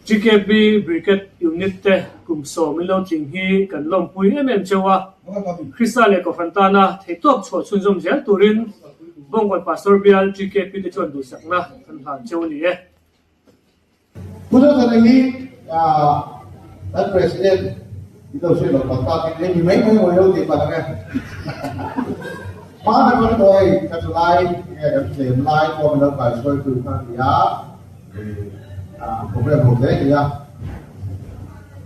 GKP Brigade Unit te kum sawm in lo tling hi kan lawmpui em em cheu a, Krista leh Kohhran tana theihtawp chhuah chhunzawm zel turin Bawngkawn Pastor Bial GKP te chuan duhsakna kan hlan cheu a ni e. Pu Zothana hi kan President in lo hriat loh tak takin hei mi mai mai mawi lo tih palh ang e. Hmana kan kawi ka tha lai nge kan tlem lai pawh min lo kaihruai tu kha a ni a, program ho hle hle a,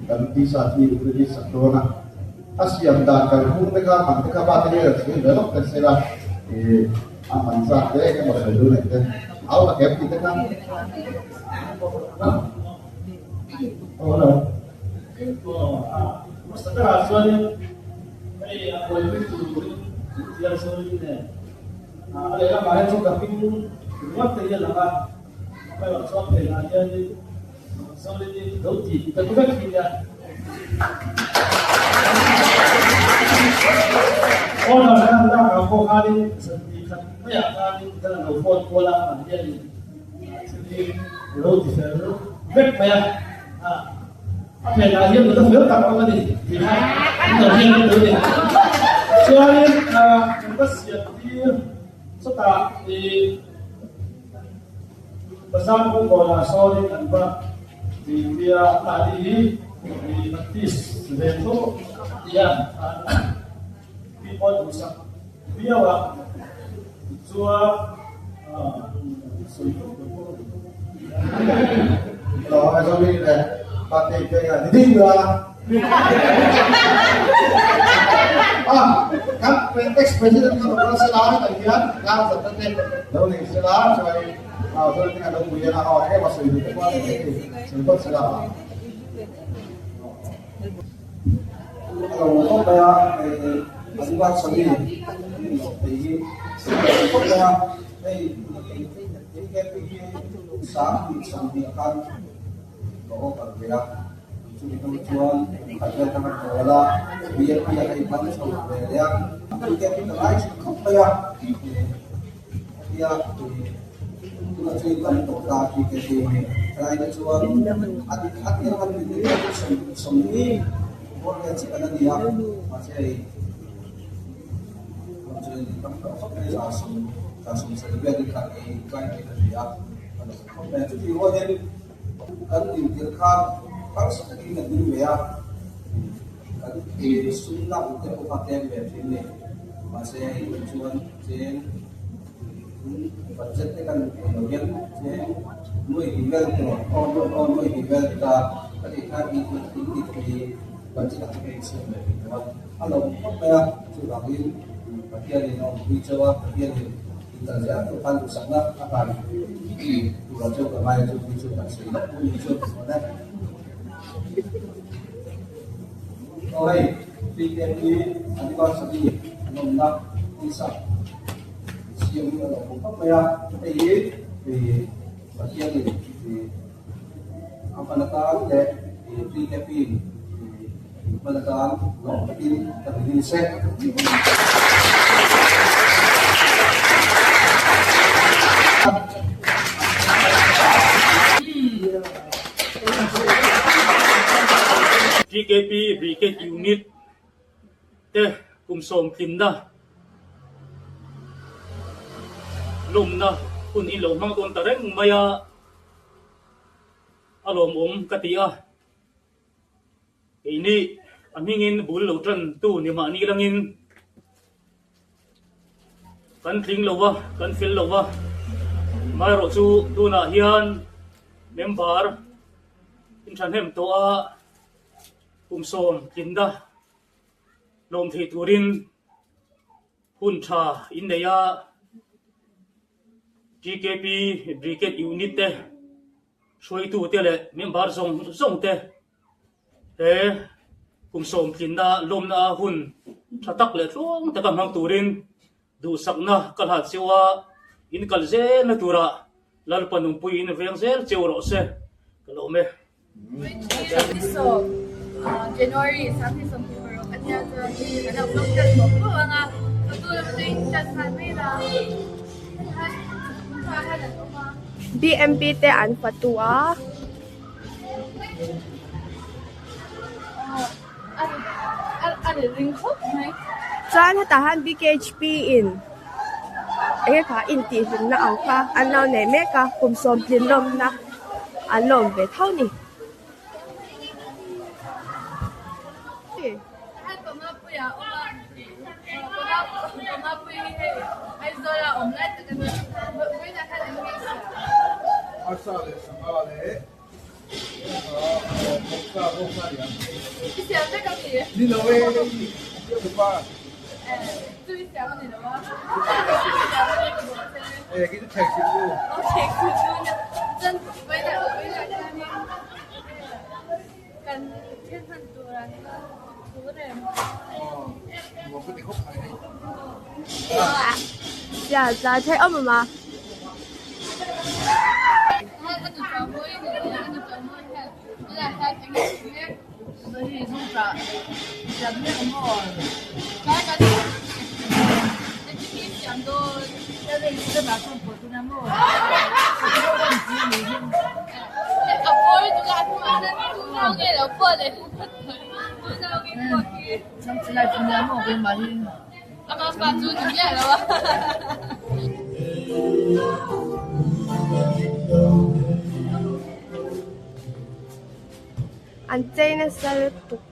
kan tisa thi release sak dawn a, a siam dan kalphung te kha man te kha ba te hi a rawn sawi ve lawk ta sela. A man zat te eng emaw sawi dun ang te, au a kem tih te kha. Aw hello. Hmasa berah chuanin hei a buaipui tur turin an ti a chuanin nen a lehlamah hian chuan ka hming ringawt te hi a lang a, amaherawh chuan phenah hianin Zolini lo ti tih ka tu vek hi nia. Order khan lak ah pawh khanin zanti khat maiah khanin kan lo phone kual a, an hianin thil hi lo ti fel vek mai a. A phenah hian nula fel tak a awm a ni tih kha an lo hian ka tel a ni. Chuanin kan va siam tir chutah ih. Bazar Bungkawnah sawnin an va ti tia mahni hi i Baptist ve tho tia mi pawh duhsak viau a, tichuan sawi tawp lo pawh ka duh. Lo a zo mi le pa te te nga ni ding la ah kan ex president kan lo sela ta hian la zat te lo nei sela chuan Budget te kan nei lo hian cheng nuai hnih vel te aw aw nuai hnih vel te ta ka tih khan in in ti thei budget ah te ka insiam ve thei lo a, a lo awm khawp mai a, chuvangin Pathianin a awmpui chauh a, Pathianin in kal zel tur khan duhsakna a hlan tur ah chauh ka ngai a chu tih chu kan sawi lawk pawh ni chu chuan e. Aw hei PKP anniversary lawmna tisa. Siam hi a lo awm khawp mai a, hei hi ih Pathianin ih a hman atan leh ih PKP in ih hman atan lawm takin ka release e. PKP Brigade Unit te kum sawmtlinna lawmna hun in lo hmang dawn ta reng mai a, a lawmawm ka ti a. Keini a hmingin bul lo tan tu ni mahni langin kan tling lo va, kan fel lo va, amaherawh chu tunah hian member in thahnem tawh a. Kum sawm tlinna lawm thei turin hun tha in nei a, TKP Brigade Unit te hruaitute leh member zawng zawng te he kum sawm tlinna lawmna hun tha tak leh tluang taka hmang turin duhsakna ka hlat cheu a, in kal zelna tura Lalpa nungpui in veng zel cheu rawh se ka lawm e. BMP te an fatu a. ring khawp mai. Chuan hetah hian BKHP in enge kha intihhlimna ang kha an lo nei mek a, kum sawmtlin lawmna an lawm ve tho ni. Sial tla thei awm awm a. An chei nasa lutuk.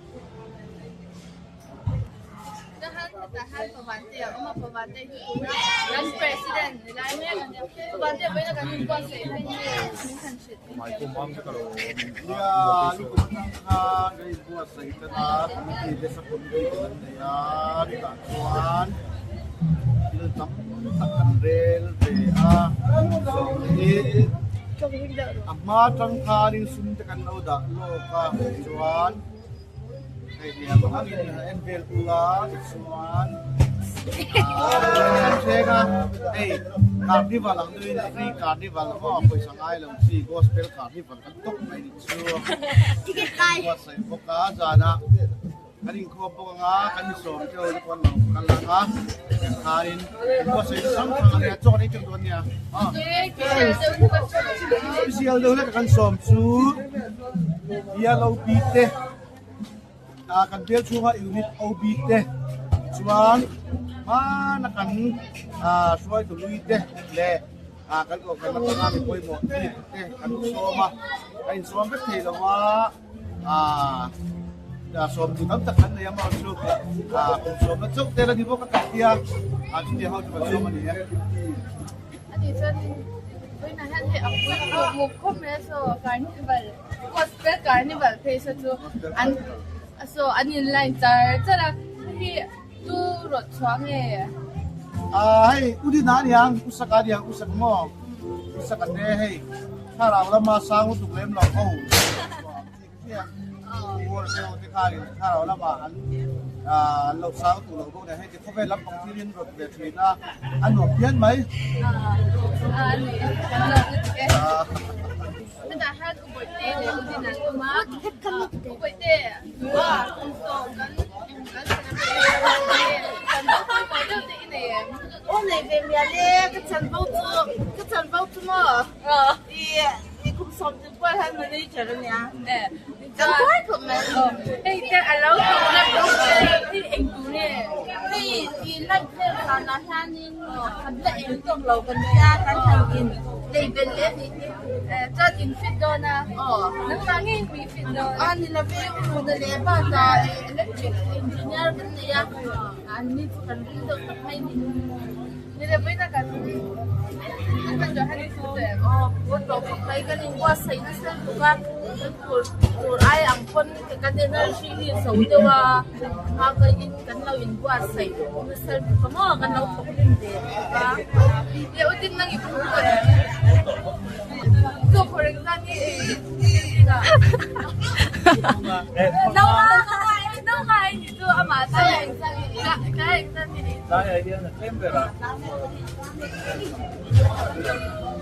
Kan bial chhunga unit OB te chuan hmana kan hruaitu lui te leh kan kohhran atanga mi pawimawh bik te kan sawm a, a insawm vek thei lo a, sawm duh tam tak kan nei a maw chu kum sawmna chauh te la ni bawk a kan tia chutiang ho chu kan sawm a ni e. Gospel Carnival phei saw chu an saw an in line char char a hei tu rawt chhuah nge? Ah hei u Dina a niang u Saka a niang u Saka maw u Saka te hei thlarau lama sang lutuk lem lo ho War te ho te khanin thlarau lama an an lo sang lutuk lo bawk nen hei ti khawvel lampang thilin rawt ve thin a a nuam phian mai. Ah a ni kan lawm lutuk e. Hetah hian U Bawihte leh U Dina an awm a, U Bawihte a kum sawm kan kan celebrate a chanvo pawimawh deuh te i nei em? Aw nei ve mial e, ka chanvo chu ka chanvo chu maw i i kum sawm tin pual hian manager a nia kan buai khawp mai. Hei te a lo thawhna hei eng tur nge? Hei i light vel zanah hianin kan la eng tawk lo kan nia kan han in lei belh leh a nih hi. Chuan in fit dawn a, nangmah ngei mi fit dawn. A ni love u Runa leh bata electric engineer kan nei a, an ni chu kan ring deuh tak mai ni. Ni le vawiin a kan kan Johan i chu em? Aw phur tawh khawp mai kan inbuatsaih nasa lutuk a, kan phur tur ai ang pawn kan energy hi a zo deuh a, hma ka in kan lo inbuatsaih nasa lutuk a maw kan lo thawk rim ve bawk a. Le u Tin nang i phur tawh em? So for example no no ngai ni chu amah chu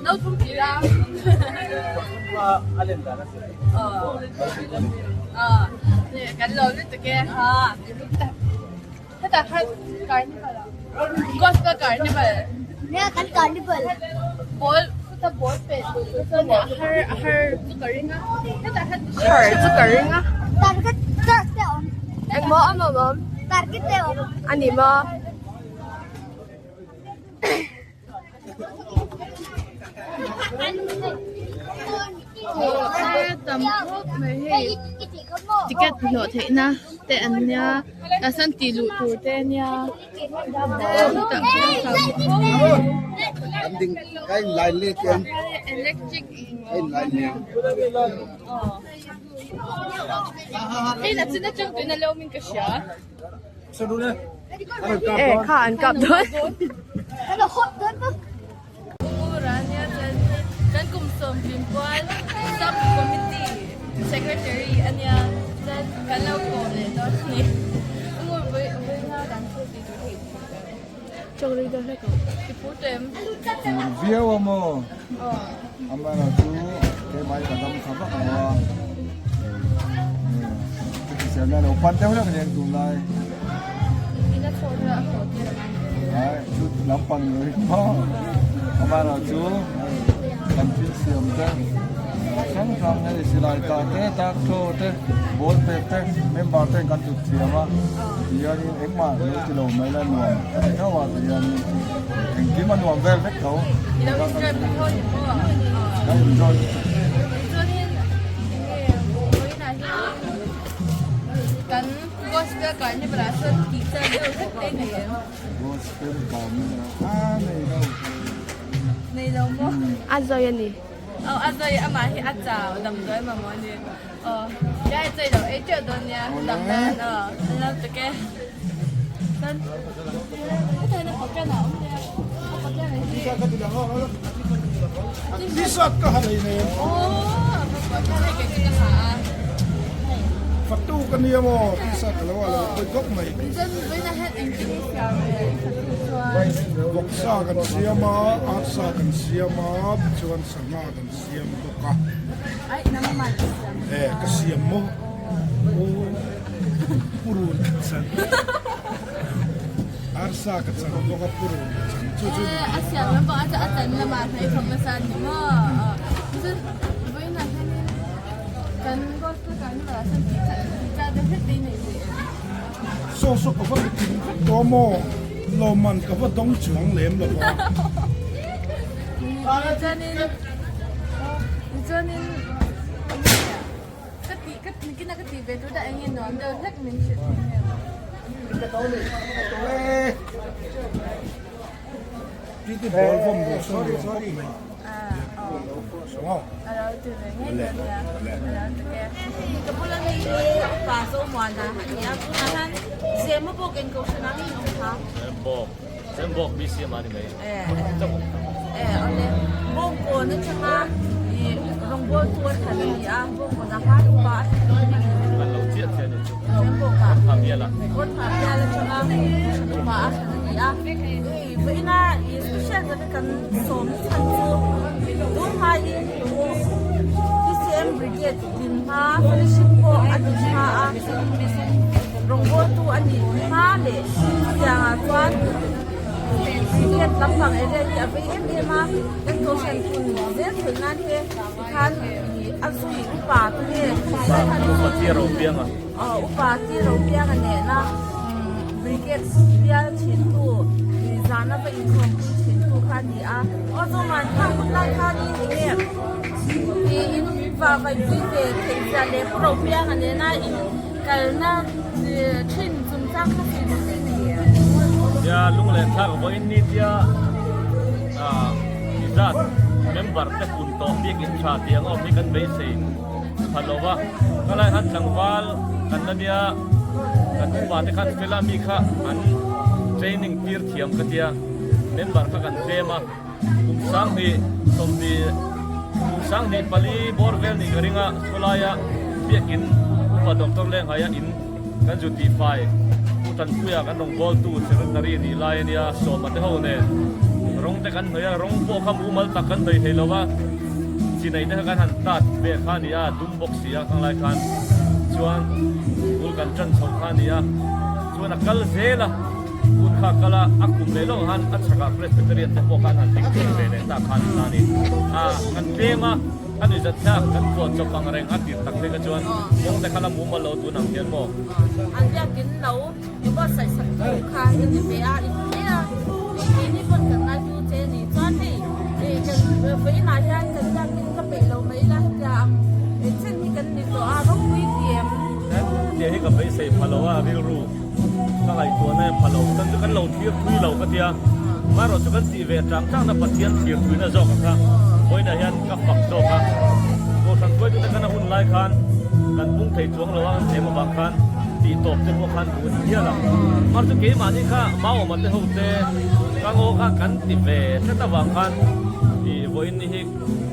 No thum ti la. Kan lo lutuk e. Hetah khan carnival a. Gospel carnival. Nia kan carnival. Ball chuta ball pet chuan a har a har chu ka ring a. Hetah khan Har chu ka ring a. Tan ka church te a awm. Engmaw awm awm awm. A ni maw? Tam khawp mai hei ticket hlawh theihna te an nia tah sawn tih luh tur te a nia electric E kha an kap dawn. Kan kum sawmhlim pual sub committee secretary a nia chuan kan lo kawm leh dawn a ni. Fur viau a maw? Amaherawhchu keimah hi ka dam tha vak lo a, ka hriselna lo pan deuh hlek aniang tunlai. Ai chu lampang ni lo hi maw? Amaherawhchu kan thil siam te hrang hrang hei silai tah te dark throw te ball pet te member ten kan tut thiam a tihianin engmah lo ti lo mai la nuam a ti tho a tihianin engkim a nuam vel vek tho ka enjoy lutuk. Gospel Carnival a nei lo. Nei lo maw? A zawi a ni. Aw a zawi amah hi a chau damdawi mamawh a ni. Aw tia i chawi lo ei teuh dawn nia dam nan aw an lo tuk e. Chuan hetah hian a pakian a awm nia a pakian hi. T-shirt ka ha nei nen. Aw a pakian hei kei chu ka ha a. Fatu ka nia maw T-shirt ka lo ha lo pawi khawp mai. Chuan vawiinah hian engtin i siam ve i fatu chuan. Vawksa kan siam a, arsa kan siam a, chuan sangha kan siam bawk a. Aih nangmah i siam. E ka siam maw? Aw purun ka chan. Arsa ka chan bawk a purun ka chan chu chu. E a siam lampang a a chan lamah hnai thawk nasa a ni maw? Chuan vawiinah hianin kan gospel carnival ah sawn tih tih deuh hlek te i nei ve em? Saw saw ka va ti kim vek tawh maw? Lawmman ka va dawng chuang lem lo va. Chuanin chuanin ka tih ka nikina ka tih ve tur dah eng nge nuam deuh hlek min hrilh thei em? Titi ball vawm duh sawn nuam khawp mai. A lo ti ve ngei dawn nia. A lo ti e. Hei ka bula mi hi ka upa Zomuana a ni a, tunah hian Zema bawk eng kohhran ah nge in awm kha? Zembawk, Zembawk BCM ah ni mai. E e awle Bawngkawn atanga i rawngbawl tu a thlan a ni a, Bawngkawn ah khan upa a thlan dawn a ni. An lo chiah chiah a ni chu. Zembawk ah. Kawrthah bial ah. Kawrthah bial atanga kohhran upa a thlan a ni a. Vawiina i special taka kan sawm chhan chu tun hmain PCM Brigade din hma fellowship pawh a din hma a, rawngbawltu a nih hma leh chutiangah chuan Brigade lampang area hi a vei em em a, kan kohhran hun zel theih nan te tikhan a zui upa te nge Upa ti Ropianga nena Brigade bial thintu zana va inkhawmpui thintu kha a ni a. Aw zawman kha hun lai khanin enge in va vaipui ve theih zia leh Pu Ropianga nena in kalna thin chungchang kha sawi duh te nei em? Nia lunglen thlak vawiin ni tia i zat member te kun tawh bik in tha tih ang awm hi kan beisei. Pha lo va, ka lai khan tlangval kan la nia, kan upa te khan fela mi kha an training tir thiam ka tia, member kha kan tlem a, kum sanghnih sawmhnih kum sanghnih pali bawr vel nih ka ring a, chawlaia biakin upa doctor Lenghaia in kan zu tihfai Pu Tanpuia kan rawngbawltu secretary nih lai a nia, sawma te ho nen rawng te kan hnawih a, rawng pawh kha mumal tak kan hnawih thei lo va, chinei te kha kan han tat ve kha a ni a, dum bawk si a khang lai khan chuan bul kan tan chho kha a ni a, chuan a kal zel a, hun kha a kal a, a kum leh lawk han a chhakah Presbyterian te pawh khan han ding thei ve leh ta kha a ni ta a ni, a kan tlem a. A nuihzat thlak kan phuah chawp ang reng a tir tak phei kha chuan kawng te kha la mumal lo tun ang hian maw. An biakin lo i buatsaih sak tu kha i ni ve a, i ti a, keini pawn kan ngaitu che a ni. Chuan hei kan vawiinah hian kan biakin ka peih lo mai la hetia ang chen hi kan ni tawh a, ropui ti em? Tia hi ka beisei pha lo a rilru ka ngaihtuahna em pha lo chuan chu kan lo thlir thui lo ka tia amaherawh chu kan tih ve tang tangna Pathian thlir thuina zawk a kha vawiinah hian ka fak zawk a Kohhran hruaitute khan a hun lai khan kan pung thei chuang lo a an tlem avang khan tih tawp te pawh khan duh a ni hial ang mar chu keimahni kha Maawma te ho te ka ngaw kha kan ti ve tlat avang khan ih vawiin ni hi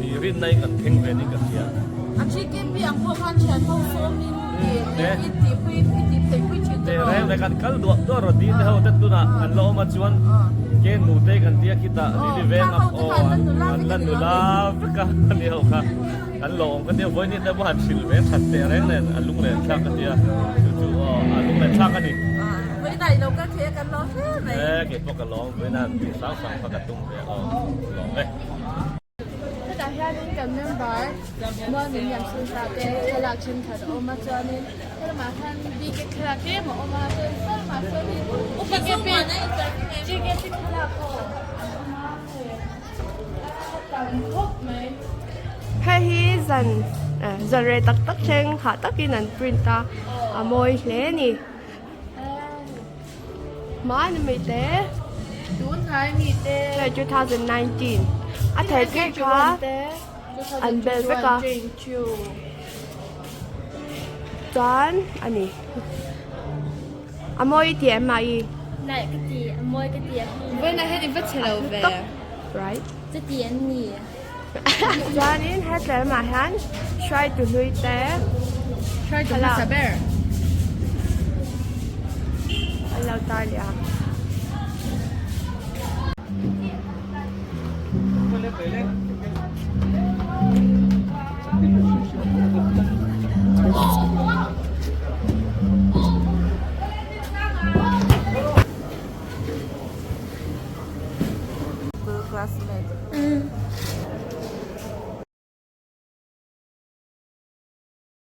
ih rinna in kan thleng ve niin ka hria. A GKP ang pawh khan thian ho sawmin i tihpui i tih theihpui thin teh reng reng kan kal duah duah rawh dil te ho te tunah an la awm a chuan ke nute kan tia khitah lili veng a aw an la nula vek a ani ho kha an lo awm ka tia vawiin te pawh han hrilh ve that teh reng nen a lunglen thlak ka tia chu chu aw a lunglen thlak a ni. Vawiinah i lo kal thei a kan lawm hle mai. E keipawh ka lawm vawiinah tih hrang hrang kha ka tum ve aw lawm e. Hetah hianin kan member Mualmin Liamsawmta te thlalak thenkhat a awm a chuanin helamah hian bike thlalak tlem a awm a chuan salamah sawnin GKP thlalak pawh an awm a hei a tam khawp mai. Hei hi zan zan rei tak tak thleng hah takin an print a a mawi hle a ni. Hmani mai te. Tun hnai mi te. Hei 2019 a thei phei kha an bel vek a. Chuan a ni. A mawi ti em mai? Nalh ka ti, a mawi ka ti a. Vawiinah hian i va chhe lo ve. Right. Chuti an ni. Chuanin hetlai lamah hian hruaitu hlui te Hruaitu hmasa ber. An lo tar leh a. Classmate.